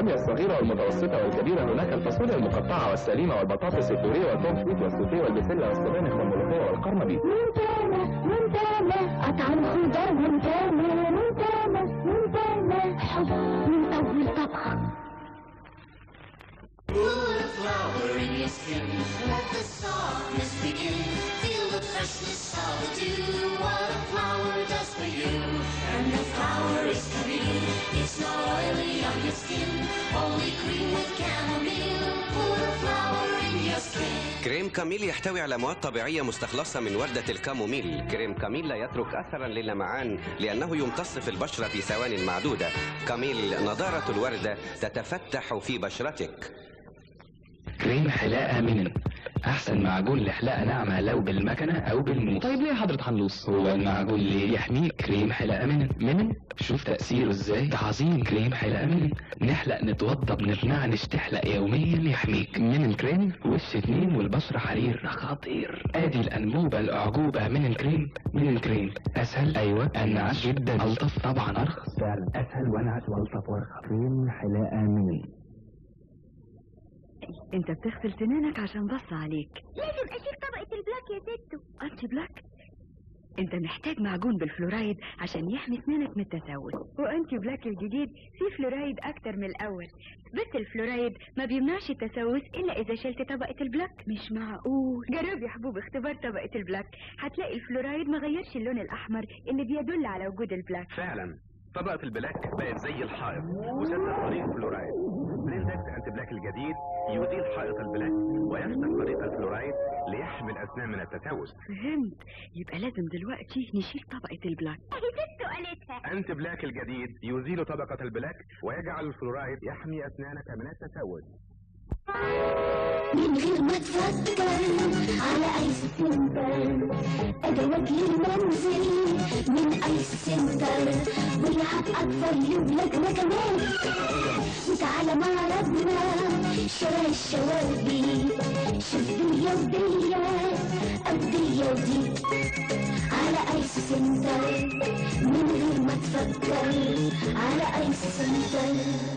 اللوبيا الصغيرة والمتوسطة والكبيرة، هناك الفاصوليا المقطعة والسليمة والبطاطس البوريه والبوم فريت والسوتيه والبسلة والسبانخ والملوخية والقرنبيط. مونتانا مونتانا أطعم خضار، مونتانا مونتانا مونتانا حب من أول طبخة. Put a flower in your skin, let the softness begin. Feel the freshness of the dew, what a flower does for you. And the flower is Camille, it's not oily on your skin, only cream with chamomile. Put a flower in your skin. كريم كاميل يحتوي على مواد طبيعية مستخلصة من وردة الكاموميل. كريم كاميل لا يترك أثرا للمعان لأنه يمتص في البشرة في ثوان معدودة. كاميل، نضارة الوردة تتفتح في بشرتك. كريم حلاقة منن، أحسن معجون لحلاقة ناعمة لو بالمكنة أو بالموس. طيب ليه يا حضرة حلوص؟ هو المعجون ليه يحميك؟ كريم حلاقة منن منن، شوف تأثيره ازاي، ده عظيم. كريم حلاقة منن، نحلق نتوضب نتنعنش، تحلق يوميا يحميك. منن كريم، وش اتنين والبشرة حرير، ده خطير. ادي الأنبوبة الأعجوبة منن كريم. منن كريم أسهل، أيوة، أنعش جدا، ألطف، طبعا أرخص، فعلا أسهل وأنعش وألطف وأرخص. كريم حلاقة منن. انت بتغسل سنانك عشان بص عليك. لازم اشيل طبقة ال plaque يا ستو. anti plaque؟ انت محتاج معجون بالفلورايد عشان يحمي سنانك من التسوس، و anti plaque الجديد فيه فلورايد اكتر من الاول، بس الفلورايد ما بيمنعش التسوس الا اذا شلت طبقة ال plaque. مش معقول. جرب يا حبوب اختبار طبقة ال plaque، هتلاقي الفلورايد ما غيرش اللون الاحمر اللي بيدل على وجود ال plaque. فعلا طبقة ال plaque بقت زي الحائط وسد طريق فلورايد. بليندكس anti plaque الجديد يزيل حائط ال plaque ويفتح طريق الفلورايد ليحمي الاسنان من التسوس. فهمت، يبقى لازم دلوقتي نشيل طبقة ال plaque. اهي ستو قالتها. anti plaque الجديد يزيل طبقة ال plaque ويجعل الفلورايد يحمي اسنانك من التسوس. من غير ما تفكر على ايس سنتر، ادوات للمنزل من ايس سنتر، ولعب اطفال لولادنا كمان. وتعالى معرضنا شارع الشواربي، شوف دي ودي او دي ودي على ايس سنتر. من غير ما تفكر على ايس سنتر.